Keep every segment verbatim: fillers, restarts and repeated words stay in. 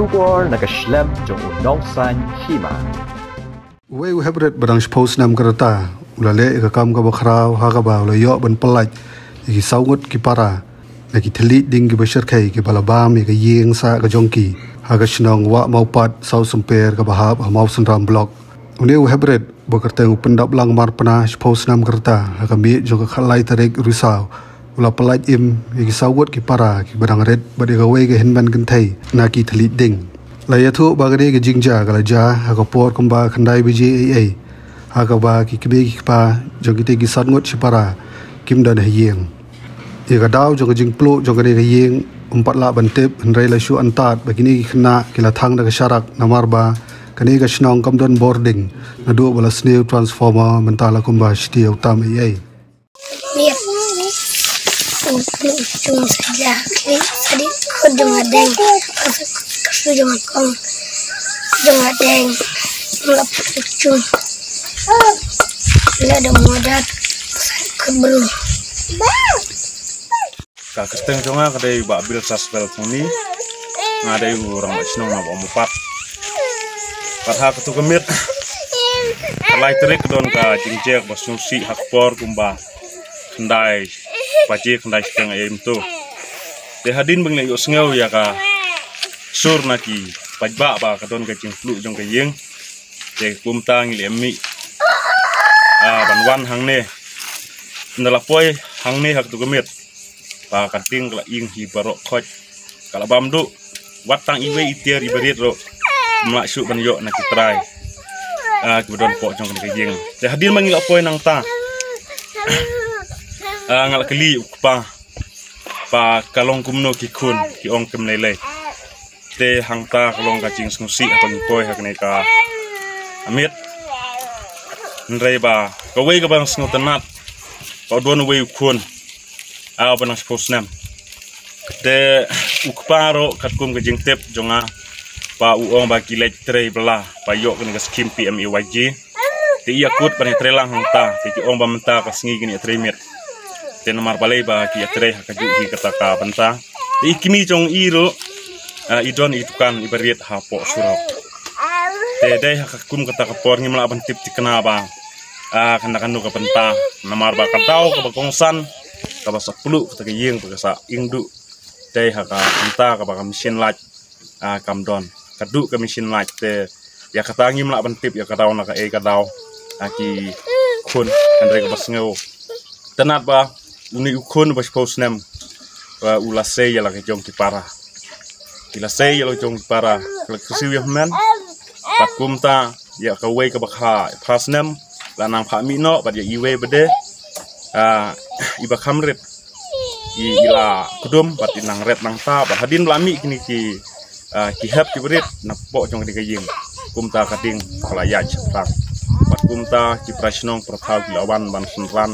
Khubor na ka shlem jong u nongsan hima. Uwei u heprit ba dang shiphew snem ka rta u la leh ïa ka kam kaba khraw ha kaba u la ïoh ban pyllait ïa ki saw ngut ki para na ki thylliej ding kiba shyrkhei kiba la bam ïa ka ïing sah ka jong ki ha ka shnong Wah Mawpat, South Symper kaba hap ha Mawsynram Block. Une u heprit ba kyrteng u Pyndaplang Marpna, shiphew snem ka rta, ha ka miet jong ka khatlai tarik Risaw u la pyllait im ïa ki saw ngut ki para kiba dang rit bad ïa kawei ka hynmen kynthei na ki thylliej ding. La ïathuh ba kane ka jingjia ka la jia ha ka por kumba khyndai baje eiei, ha kaba ki kmie ki kpa jong kitei ki san ngut shipara kim don ha ïing. Ïa ka daw jong ka jingpluh jong kane ka ïing ym pat lah ban tip, hynrei la shu antad ba kine ki khynnah ki la thang da ka sharak namar ba kane ka shnong kam don bording naduh ba la sniew transformer, mynta la kumba shi taïew tam eiei. Miet. Chung sa ja kri sa di khut jong adeng. Ka su jong akong. Jong adeng. Lap chung. La da modat. Sa khut bru. Ka kyrteng jong nga ka dei Bah Bill Saswell Thongni. Nga dei u rangbah shnong na Wah Mawpat. Bad ha katu ka miet khatlai tarik ka don ka jingjia kaba sngewsih ha ka por kumba khyndai baje, khyndai shiteng eiei mynta. Te hadien ba ngi la ïohsngew ïa ka sur na ki paidbah ba ka don ka jingpluh jong ka ïing, te kumta ngi la mih, ah, ban wan hangne. Ynda la poi hangne ha katu ka miet, ba ka ding ka la ing hi baroh khoit, ka la bam duh. Wat tang iwei i tiar i barit ruh ym lah shuh ban ïoh na ki trai, ah, kiba don hapoh jong kane ka ïing. Te hadien ba ngi la poi nangta, ah, nga la kylli u kpa ba ka long kumno ki khun, ki ong kim lei lei. Te hangta ka long ka jingsngewsih haba ngi poi ha kane ka miet. Hynrei ba kawei kaba sngewtynnat, ka don uwei u khun, ah, ba nang shiphew snem. Te u kpa ruh katkum ka jingtip jong nga, ba u ong ba ki leit trei bylla ba ïoh kane ka skim P M A Y G. Te i ïakut ban ïatrei lang hangta, te ki ong ba mynta ka sngi kin ïatrei miet. Te namar balei ba ki ïatrei ha kajuh hi kata ka bynta. Te i kmie jong i ruh, ah, i don i dukan i barit hapoh surok. Te dei ha ka kum kata ka por ngim lah ban tip thikna ba, ah, kano kano ka bynta. Namar ba ka daw kaba kongsan kaba sa pluh kata ka ïing ba ka sa ing duh, dei ha ka bynta kaba ka machine light, ah, kam don. Ka duh ka machine light te ïa kata ngim lah ban tip ïa ka daw na kaei ka daw, ah, ki khun. Hynrei kaba sngewtynnat ba une u khun ba shiphew snem, ah, u la sei ïa la ka jong ki para. Ki la sei ïa la ka jong ki para, ki la kyrsiew ïa hynmen. Bad kumta ïa kawei kaba kha phra snem la nang phah mih noh, bad ïa iwei ba de, ah, iba kham rit, i, i la kdum bad i nang ret nangta. Bad hadien ba la mih kine ki, ah, ki hep ki barit napoh jong kane ka ïing, kumta ka ding ka la ïaid shaphrang. Bad kumta ki para shnong para thaw ki la wan ban synran,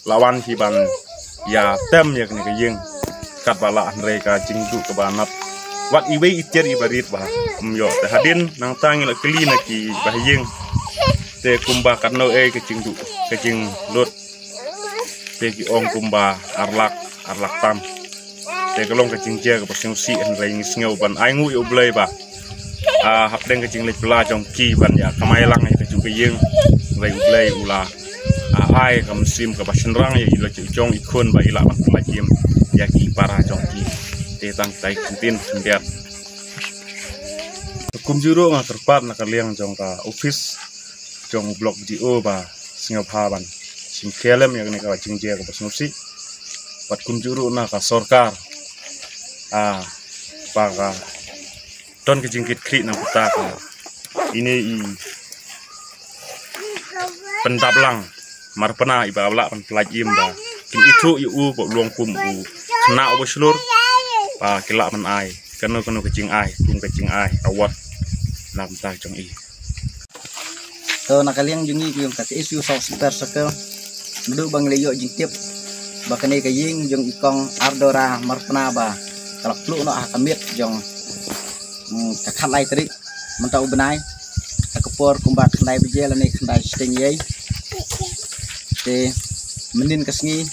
la wan hi ban ïa tem ïa kane ka ïing katba lah, hynrei ka jingduh kaba nat, wat iwei i tiar i barit ba ym ïoh. Te hadien nangta ngi la kylli na ki bahaïing, te kumba katno ei ka jingduh, ka jinglut. Te ki ong kumba ar lak, ar lak tam. Te ka long ka jingjia kaba sngewsih, hynrei ngi sngew ban ai nguh ïa U Blei ba, ah, hapdeng ka jingleit bylla jong ki ban ïa kamai lang ïa kajuh ka ïing, hynrei U Blei u la, ah, ai ka mynsiem kaba shynrang ïa i la jong i khun ba i lah ban pyllait im ïa ki para jong ki. Te tang kitai ki ktien khyndiat. Kumjuh ruh nga kyrpad na ka liang jong ka office jong u Block B D O ba sngewbha ban shim khia lem ïa kane ka jingjia kaba sngewsih. Bad kumjuh ruh na ka sorkar, ah, ba ka don ka jingkitkhlieh na ka bynta ka ine i Pyndaplang Marpna iba lah ban pyllait im ba kin ithuh ïa u ba u long kum u khynnah uba shlur, ba ki lah ban ai kano kano ka jingai, kum ka jingai award na ka bynta jong i. To na ka liang jong ngi ki jong ka K S U South Symper Circle, naduh ba ngi la ïoh jingtip ba kane ka ïing jong i Kong Ardora Marpna ba ka la pluh noh ha ka miet jong, mm, ka khatlai tarik mynta u bnai, ha ka por kumba khyndai baje lane khyndai shiteng ïa. Te mynnin ka sngi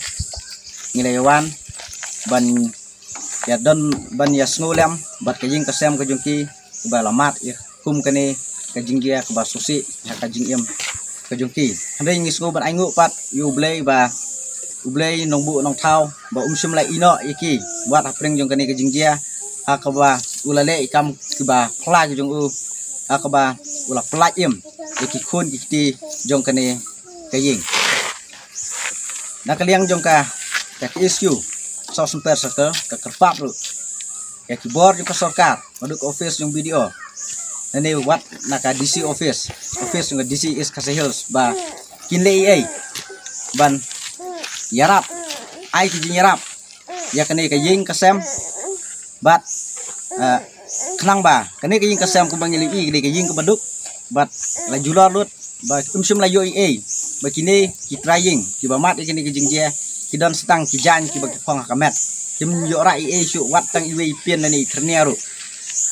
ngi la ïa wan ban ïa don, ban ïa sngew lem bad ka ïing ka sem ka jong ki, ba la mad ïa kum kane ka jingjia kaba sngewsih ha ka jingim ka jong ki. Hynrei ngi sngew ban ai nguh pat ïa U Blei ba U Blei nongbuh nongthaw ba um shym la ïehnoh ïa ki wat hapdeng jong kane ka jingjia, ha kaba u la leh ïa ki kam kiba phylla ki jong u, ha kaba u la pyllait im ïa ki khun ki kti jong kane ka ïing. Na ka liang jong ka, ka K S U South Sumper Circle ka kyrpad ruh ïa ki bor jong ka sorkar, haduh ka office jong B D O, lane wat na ka D C office, office jong ka D C East Khasi Hills, ba kin leh ei ei ban ïarap, ai ki jingïarap ïa kane ka ïing ka sem. Bad, eh, khnang ba kane ka ïing ka sem kumba ngi la ïohi, kane ka ïing kaba duk, bad la julor lut, ba um shym la ïoh ei ei ba kine ki trai ïing kiba mad ïa kane ka jingjia ki don sa tang ki jaiñ kiba ki phong ha ka met. Kim ïoh rah ei ei shuh wat tang iwei i pin lane i thyrnia ruh.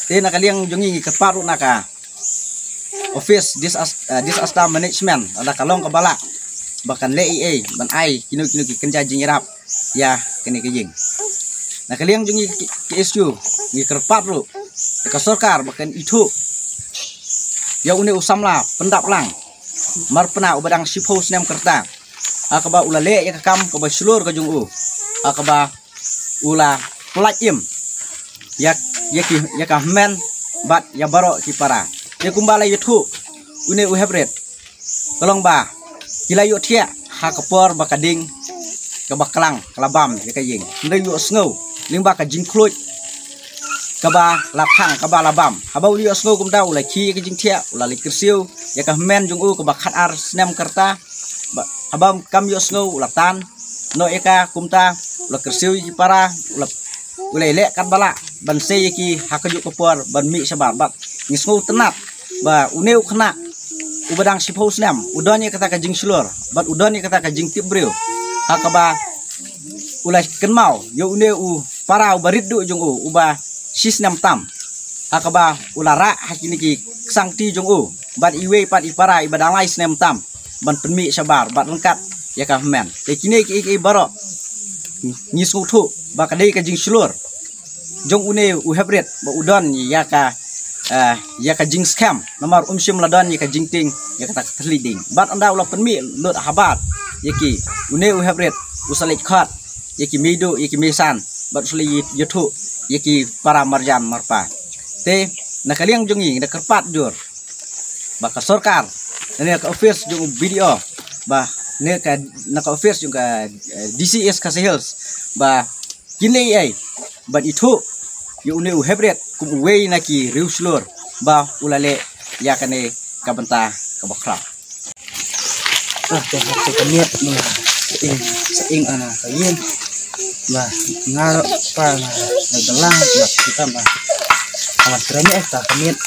Te na ka liang jong ngi ngi kyrpad ruh na ka office disas-, eh, disaster management, lada ka long kaba lah, ba kan leh ei ei ban ai kino kino ki kynja jingïarap ïa kane ka ïing. Na ka liang jong ngi ki, ki K S U ngi kyrpad ruh ïa ka sorkar ba kan ithuh ïa une u samla pyndap lang marpna uba dang shiphew snem ka rta, ha kaba u la leh ïa ka kam kaba shlur ka jong u, ha kaba u la pyllait im ïa, ïa ki, ïa ka hynmen bad ïa baroh ki para. Te kumba la ïathuh une u heprit, ka long ba ki la ïohthiah ha ka por ba ka ding kaba klang ka la bam ïa ka ïing, hynrei u ïohsngew lyngba ka jingkhluit kaba la thang kaba la bam. Haba u ïohsngew kumta u la khie ïa ka jingthiah, u la leit kyrsiew ïa ka hynmen jong u kaba khatar snem ka rta. Ba, haba kam ïohsngew u la tan noh ïa ka kumta, u la kyrsiew ïa ki para, u la, u la leh katba lah ban sei ïa ki ha kajuh ka por ban mih shabar. Bad ngi sngewtynnat ba une u khynnah uba dang shiphew snem u don ïa kata ka jingshlur bad u don ïa kata ka jingtip briew, ha kaba u la kynmaw ïa une u para uba rit duh jong u uba shi snem tam, ha kaba u la rah ha kine ki ksangti jong u bad iwei pat i para iba dang lai snem tam ban pynmih shabar bad ryngkat ïa ka hynmen. Te kine kiei kiei baroh ngi sngewthuh ba ka dei ka jingshlur jong une u heprit ba u don ïa ka, eh, ïa ka jingskhem namar um shym la don ïa ka jingtieng ïa kata ka thylli ding. Bad ynda u la pynmih lut habar ïa ki, une u heprit u sa leit khot ïa ki meiduh ïa ki meisan bad u sa leit ïathuh ïa ki para marjan marpa. Te na ka liang jong ngi ngi da kyrpad jur ba ka sorkar, na ka office jong u B D O, ba na ka, na ka office jong ka, eh, D C East Khasi Hills, ba kin leh ei ei ban ithuh ïa une u heprit kum uwei na ki riewshlur ba u la leh ïa kane ka bynta kaba khraw. Ah, te hap te ka miet, ba sa ing, sa ing ana ka ïing. Ba nga ruh pa nga, nga dalang ba kita ba. Amat kremi eh ta ka miet.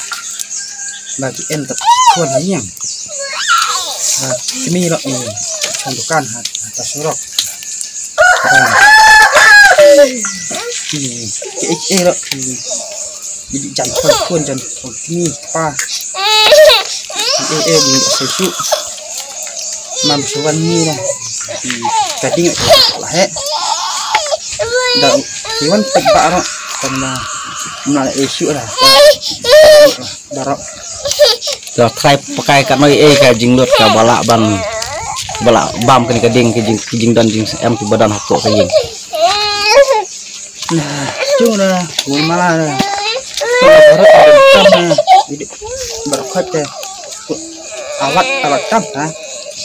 Ba ki en ta khun ha ïing. Ba kmi ruh ni chong dukan ha, ha ta surok. Ba ki, ki eh eh ruh ki, ki jan khun khun jan khun kmi pa. Ki eh eh ni sa su. Mam suan ni lah. Ki kading lah eh. Da ki wan tek ba ruh. Kan na, na eh su lah. Baroh. Ka trai pakai ka noi eh ka jinglut kaba lah ban, ba lah bam kane ka ding, ka jing, ka jingdon jingem kiba don hapoh ka ïing. Nah, jong da, gul mala da. Baroh tam da. Jadi baroh khat da. Awat, awat tam ha.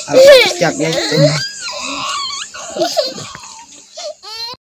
Awat tiap ya.